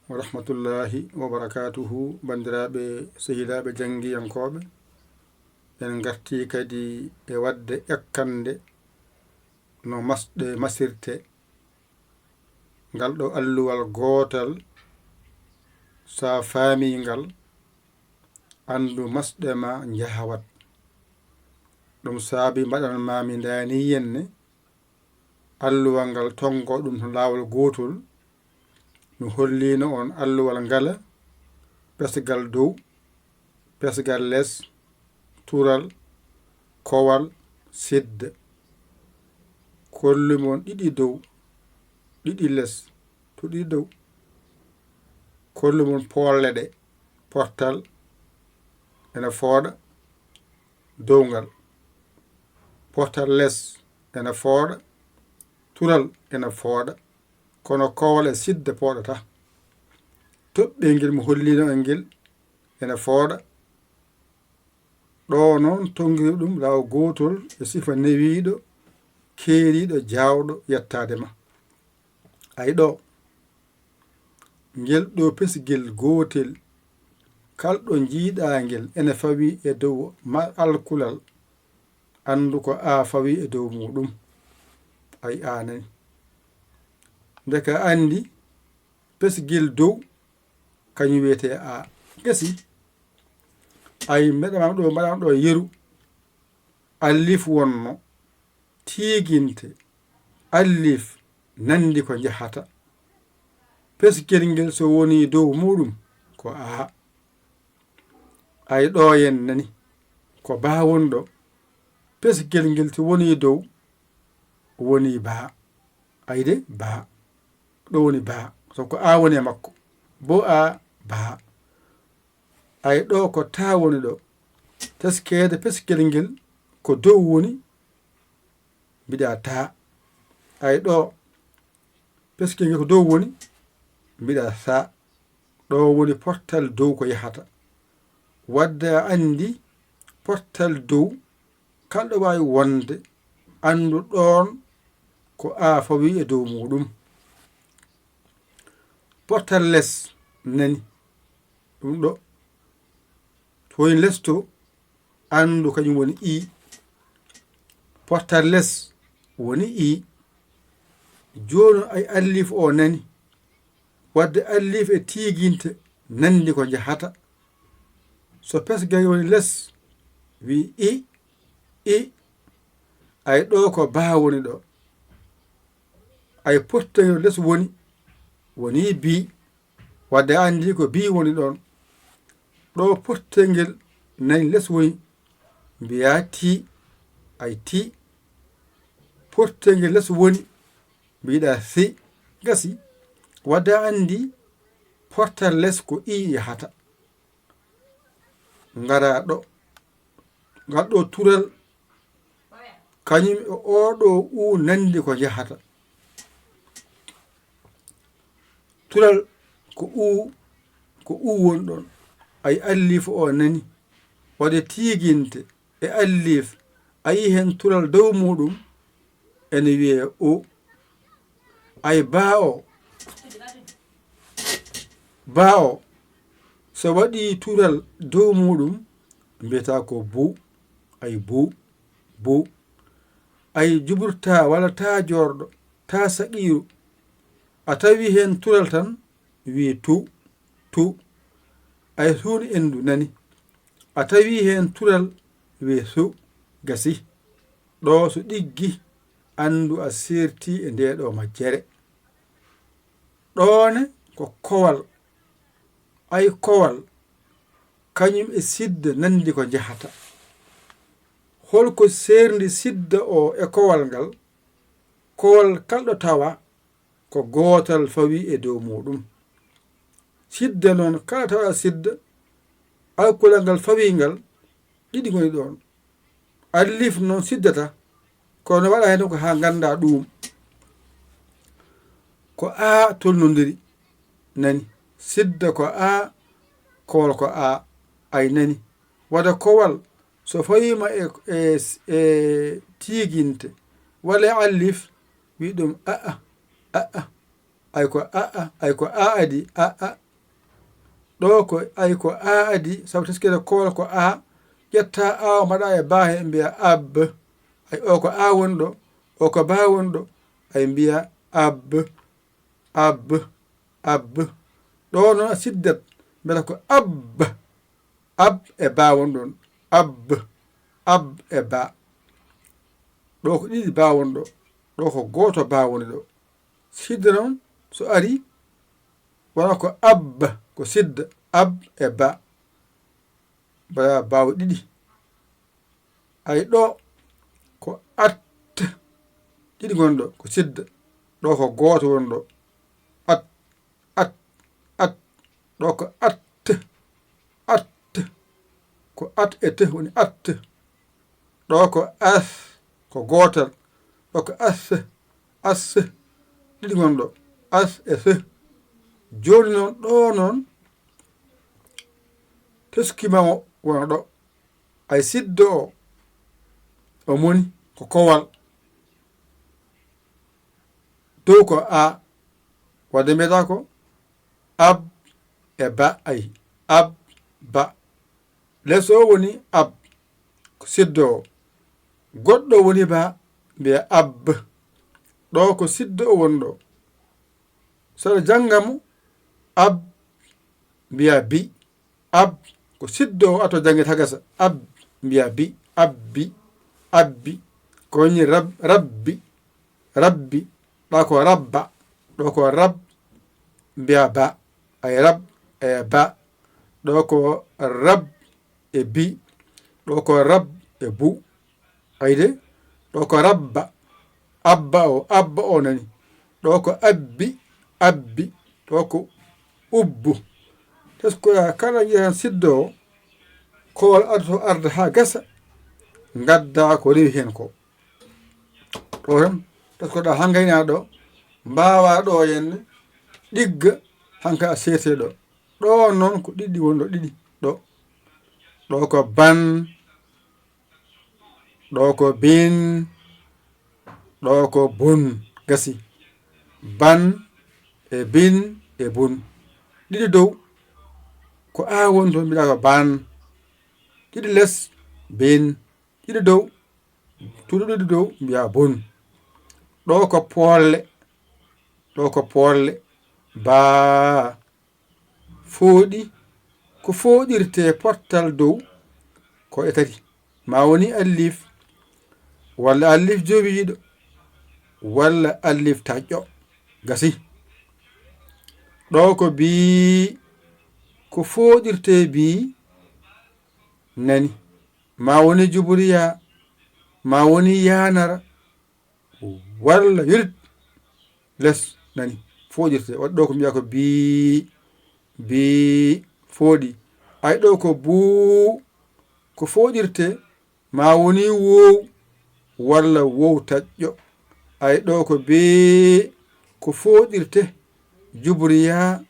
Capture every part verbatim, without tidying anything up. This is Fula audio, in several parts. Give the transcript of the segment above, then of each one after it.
wa rahmatullahi wa barakatuhu. Banndiraaɓe, sehilaaɓe janngiyankooɓe, en ngartii kadi e waɗde ekkande no masɗe masirte. Ngal ɗo alluwal gootal, so a faamii ngal, anndu masɗe ma njahawat. Ɗum saabi mbaɗan maa mi ndaani yenne, alluwal ngal tonngo ɗum to laawol gootol. Mi holliino on alluwal ngala, pesgal dow, pesgal les, tural, kowal, sidda. Kollu mon ɗiɗi dow, ɗiɗi les, to ɗiɗi dow. Kollu mon poolle ɗe, portal ena fooɗa dow ngal, portal les ena fooɗa, tural ena fooɗa, kono kowal e sidda pooɗata. Toɓɓel ngel mi holliino en ngel ena fooɗa. Ɗo noon, tonngiri ɗum laawol gootol e sifa newiiɗo, keeriiɗo, jaawɗo yettaade ma. Ay ɗo, ngel ɗo pesgel gootel, kal ɗo njiiɗaa ngel ene fawii e dow ma-, alkulal, anndu ko a fawii e dow muuɗum. Ay a nani. Ndeka anndi pesgel dow, kañum wiyetee a. Gasi, ay mbeɗa ma ɗo, mbaɗa ɗo yeru, allif wonno, tiiginte, allif, nanndi ko njahata. Pesgel ngel so woni dow muuɗum, ko a. Ay ɗo yen nani, ko ba woni ɗo. Pesgel ngel so woni dow, woni ba. Ay de, ba. Ɗo woni ba. So ko a woni e makko. Bo a, ba. Ay ɗo ko ta woni ɗo. Teskeede pesgel ngel ko dow woni, mbiɗa ta. Ay ɗo pesgel ngel ko dow woni, mbiɗa sa. Ɗo woni portal dow ko yahata. Wadde a anndi portal dow, kal ɗo waawi wonde, anndu ɗoon ko a fawii e dow muuɗum. Portal les nani, ɗum ɗo, to woni les to, anndu kañum woni i. Portal les woni i. Jooni ay allif o nani. Wadde allif e tiiginte nanndi ko njahata. So pesgel woni les, wi i, i. Ay ɗo ko ba woni ɗo. Ay portel les woni, woni bi. Wadde a anndi ko bi woni ɗoon. Ɗo portel ngel nani les woni, mbiya ti, ay ti. Portel ngel les woni, mbiɗa si, gasi. Wadde a anndi portal les ko i yahata. Ngara ɗo. Ngal ɗo tural, kañum e oo ɗo u nanndi ko njahata. Tural ko u, ko u woni ɗoon. Ay allif o nani. Waɗe tiiginte e allif, a yii heen tural dow muuɗum, ene wiyee o. Ay baa o, baa o, so waɗii tural dow muuɗum, mbiyataa ko bu, ay bu, bu. Ay juburtaa walla taa joorɗo, taa saqiiru, a tawii heen tural tan, wii tu, tu. Ay suun enndu nani. A tawii heen tural, wii su, gasi. Ɗo so ɗiggi, anndu a seertii e ndee ɗo majjere. Ɗoone ko kowal. Ay kowal, kañum e sidda nanndi ko njahata. Hol ko seerndi sidda o e kowal ngal? Kowal kal ɗo tawa ko gootal fawii e dow muuɗum. Sidda noon, kala tawa sidda, alkulal ngal fawii ngal, ɗiɗi ngoni ɗoon. Allif noon siddata, kono waɗa heen ko haa ngannda ɗuum. Ko a tolnondiri, nani. Sidda ko a, kowal ko a, ay nani. Wada kowal, so fawiima e, e, e tiiginte, walla e allif, wi ɗum a'a, a'a. Ay ko a'a, ay ko a'a di, a'a. Ɗo ko ay ko a'a di, sabu teskere kool ko a, ƴetta a o mbaɗa e ba he mbiya ab. Ay o ko a woni ɗo, o ko ba woni ɗo, ay mbiya ab, ab, ab. Ɗo noon a siddat, mbiyata ko ab, ab e ba woni ɗon, ab, ab e ba. Ɗo ko ɗiɗi ba woni ɗo, ɗo ko gooto ba woni ɗo. Sidda noon so ari, wona ko ab, ko sidda, ab e ba. Mbaɗa baawo ɗiɗi. Ay ɗo ko at, ɗiɗi ngoni ɗo, ko sidda. Ɗo ko gooto woni ɗo. At, at, at. Ɗo ko at, at. Ko at e te woni at. Ɗo ko as, ko gootal. Ɗo ko as, as. Ɗiɗi ngoni ɗo. As e se. Jooni noon, ɗo noon, teski ma o wona ɗo. Ay siddo o, o moni ko kowal. Dow ko a, wadde mbiyata ko ab e ba, ay, ab, ba. Les o woni ab, ko siddo o. Goɗɗo woni ba, mbiya ab. Ɗo ko siddo o woni ɗo. So aɗa jannga mo, ab, mbiya bi. Ab, ko siddo o ato jannge tagasa. Ab, mbiya bi, abbi, abbi. Ko woni rab-, rabbi, rabbi. Ɗa ko rabba, ɗo ko rab, mbiya ba. Ay rab, e ba. Ɗo ko rab e bi. Ɗo ko rab e bu. Ayde, ɗo ko rabba. Abba o, abba o nani. Ɗo ko abbi, abbi. Ɗo ko ubbu. Teskoɗa kala njiya tan siddo o, ko wala ardo arda ha gasa, ngadda ko rewi hen ko. Ɗo tan, teskoɗa ha ngayna ɗo, mbawa ɗo henne, ɗigga, hanka a sete ɗo. Ɗo noon ko ɗiɗi woni ɗo, ɗiɗi ɗo. Ɗo ko ban, ɗo ko bin, ɗo ko bun. Gasi. Ban e bin e bun. Ɗiɗi dow, ko a woni toon, mbiɗa ko ban. Ɗiɗi les, bin. Ɗiɗi dow, tuuɗo ɗiɗi dow, mbiya bun. Ɗo ko poolle, ɗo ko poolle. Baa. Fooɗi, ko fooɗirte pottal dow ko e tati. Ma woni allif, walla allif jowiiɗo, walla allif taƴƴo. Gasi. Ɗo ko bii, ko fooɗirte bii nani. Ma woni juburiya, ma woni yaanara, walla yurit les nani. Fooɗirte. Waɗi ɗo ko mbiya ko bii, bii fooɗi. Ay ɗo ko buu, ko fooɗirte, ma woni wow, walla wow taƴƴo. Ay ɗo ko bee, ko fooɗirte, juburiya,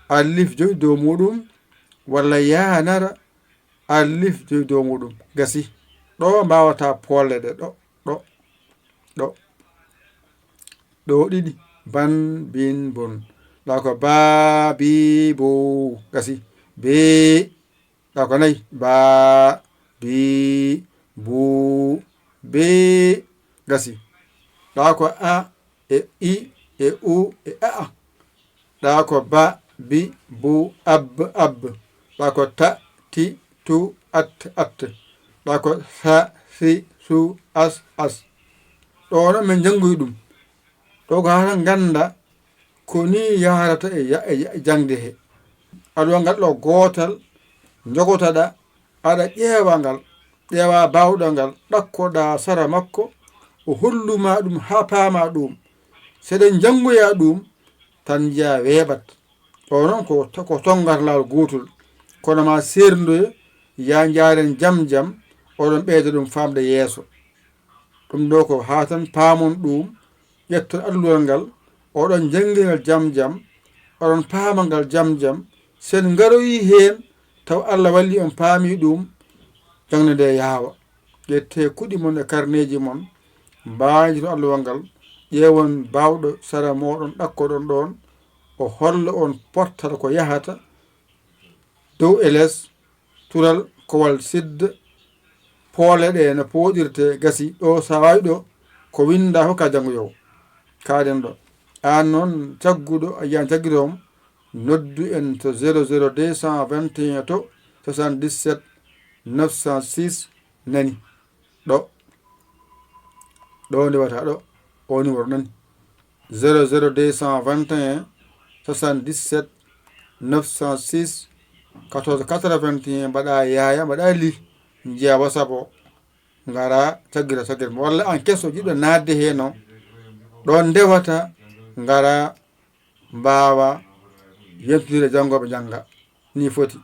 allif jowi dow muɗum, walla yaanara, allif jowi dow muɗum. Gasi. Ɗo mbawata polle ɗe. Ɗo, ɗo, ɗo. Ɗo ɗiɗi. Ban, bin, bun. Ɗa ko baa, bii, buu. Gasi. Bee. Ɗa ko nayi. Baa, bii, buu, bee. Gasi. Ɗa ko a, e i, e u, e a. Ɗa ko ba, bi, bu, ab, ab. Ɗa ko ta, ti, tu, at, at. Ɗa ko sa, si, su, as, as. Ɗo noon min njanngoyi ɗum. Ɗo ko haa tan ngannda ko ni yahrata e ya-, e ya-, e jaŋde he. Alluwal ngal ɗo gootal, njogotoɗaa, aɗa ƴeewa ngal, ƴeewa baawɗo ngal, ɗakkoɗaa sara makko, o hollu ma ɗum haa paama ɗum. Seɗen njanngoya ɗum, tan njiya weeɓat. Ɗo noon ko, ko tonngarlaawol gootol. Kono ma seerndoye, ya njaaren jam jam, oɗon ɓeyda ɗum faamde yeeso. Ɗum ɗo ko haa tan paamon ɗum, ƴetton alluwal ngal, oɗon njanngi ngal jam jam, oɗon paama ngal jam jam. Sen ngaroyi heen, taw Allah walli on paami ɗum, jaŋde nde yaawa. Ƴettee kuɗi mon e karneeji mon, mbaajito alluwal ngal, Ƴeewon baawɗo sara mooɗon ɗakkoɗon ɗoon, o holla on pottal ko yahata dow e les, tural, kowal sidda, poole ɗe no pooɗirte gasi ɗo sawaawi ɗo, ko winnda fof ka janngo yow. Kaaɗen ɗo. Aan noon cagguɗo, a yiyan caggiroomo, noddu en to zéro zéro deux cent vingt et un to soixante-dix-sept neuf cent six nani. Ɗo. Ɗo ndewata ɗo. O numéro nani. Zéro zéro deux cent vingt et un soixante-dix-sept neuf cent six quatorze quatre-vingt-un, mbaɗa yaaya, mbaɗa li, njiya WhatsApp o, ngara caggira caggira. Walla aan keso jiɗɗo naatde heen o, ɗo ndewata, ngara mbaawa yentondire janngo ɓe jannga. Ni foti.